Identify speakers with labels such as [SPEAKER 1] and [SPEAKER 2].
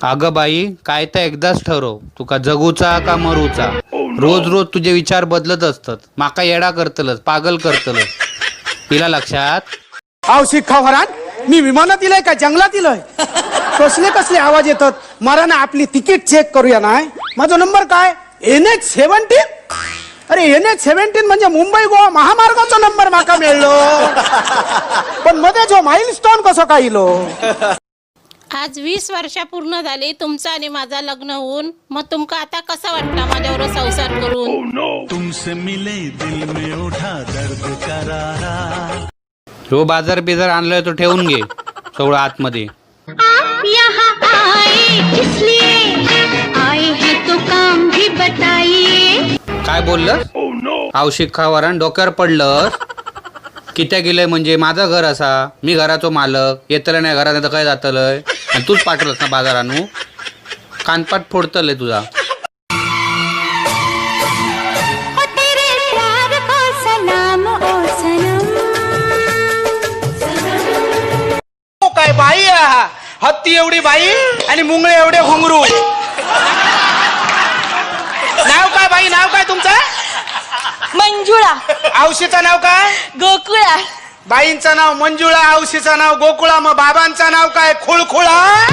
[SPEAKER 1] अगं बाई, काय तर एकदाच ठरव, तुका जगूचा का मरूचा. रोज रोज तुझे विचार बदलत असतात. माका येडा करतलस, पागल करतलस. तिला लक्षात.
[SPEAKER 2] आव शिक्खा वरान, मी विमानात इलय का जंगलात इलय? कसले कसले आवाज येतात. मारा ना, आपली तिकीट चेक करूया. नाही, माझा नंबर काय? NH 17. अरे, NH 17 म्हणजे मुंबई गोवा महामार्गाचा नंबर माका मिळलो, पण मध्ये जो माइल स्टोन कसो काय इलो?
[SPEAKER 3] आज 20 वर्षा पूर्ण झाली तुमचा आणि माझा लग्न होऊन. मग तुमका आता कसं वाटतं माझ्यावर संसार करून?
[SPEAKER 4] तुमसे मिले दिल में उठा दर्द करारा.
[SPEAKER 1] हो, बाजार बिजार आणलाय तो ठेवून घे सगळं आतमध्ये.
[SPEAKER 5] आप यहाँ आए किस लिए आए हैं, तो काम भी बताइए.
[SPEAKER 1] काय बोललं? आवशिक खावरण डोक्यावर पडलं. कित्या गेलंय म्हणजे माझं घर असा, मी घराचो मालक. येतलं नाही घरात तर काय जातलंय? आणि तूच पाठवलंस ना बाजार आणू? कानपाट फोडतलंय तुझा.
[SPEAKER 5] ओ तेरे प्यार को सलाम ओ सनम.
[SPEAKER 2] हो, काय बाई आहा. हत्ती एवढी बाई आणि मुंगळे एवढे घुंगरू. नाव काय बाई, नाव काय तुमचं?
[SPEAKER 6] मंजुळा.
[SPEAKER 2] आवशीचं नाव काय?
[SPEAKER 6] गोकुळा.
[SPEAKER 2] बाईंचं नाव मंजुळा, आवशीचं नाव गोकुळा, मग बाबांचं नाव काय? खुळखुळा.